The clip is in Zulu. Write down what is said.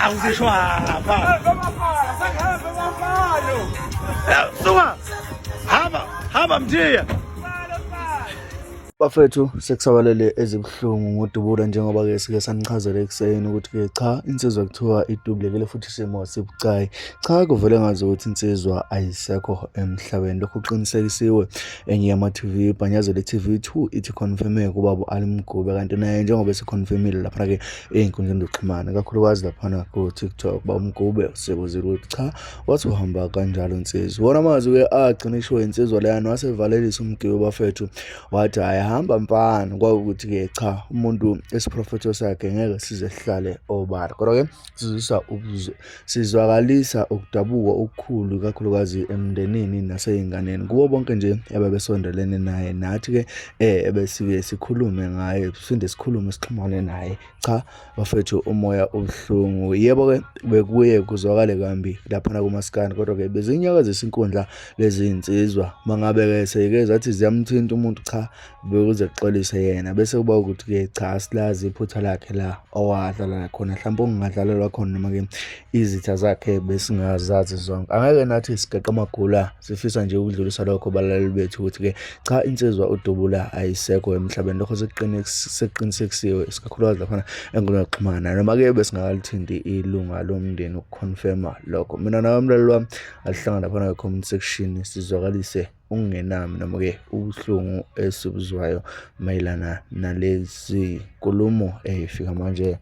Awuzishwapha. Suka. Hamba, hamba Mthiya. Bafethu sekusabalele ezibuhlungu ngoDubula njengoba-ke sike sanichazela ekuseni ukuthi-ke cha insizwa kuthiwa idubulekile futhi isimo sibucayi. Cha kuvele ngazi ukuthi insizwa ayisekho emhlabeni. Lokhu kuqinisekisiwe enye yama-TV ibhanyazela i-TV 2 ithi confirme kubaba u-Ali Mgube kanti naye njengoba eseconfirmile laphana-ke ey'nkundleni zokuxhumana kakhulukazi laphana ku-TikTok uba uMgube usebuzile ukuthi cha wathi uhamba kanjalo insizwa. Wona amazwi-ke agcina eshiwo insizwa leyana wasevalelisa umgibe bafethu wathi hhayi hamba mfana kwakuwukuthi-ke cha umuntu isiprofetho sakhe ngeke size sihlale obala kodwa-ke sizwisa sizwakalisa ukudabuka okukhulu ikakhulukazi emndenini nasey'nganeni kubo bonke nje ababesondelene naye nathi-ke ebesike sikhulume ngaye siphinde sikhulume sixhumane naye cha bafethu umoya ubuhlungu yebo-ke bekuye kuzwakale kambi laphana kumaskandi kodwa-ke bezinyakazisa inkundla lezi nsizwa mangabe-ke seyike zathi ziyamthinta umuntu cha bekuze kuxolise yena bese kuba ukuthi-ke cha asilazi iphutha lakhe la owadlala khona mhlawumbe okungadlalelwa khona noma-ke izitha zakhe besingazazi zonke angeke nathi sigeqe amagula sifisa nje ukudlulisa lokho balaleli bethu ukuthi-ke cha insizwa udubula ayisekho emhlabeni lokho sekuqinisekisiwe isikakhulukazi laphana enkundleni yokuxhumana noma-ke besingakalithinti ilunga lomndeni ukukhonfema lokho mina nawe mlaleli wami alihlangana laphana kwi-comment section sizwakalise ukungenami noma-ke ubuhlungu esibuzwayo mayelana nalezi nkulumo ey'fika manje.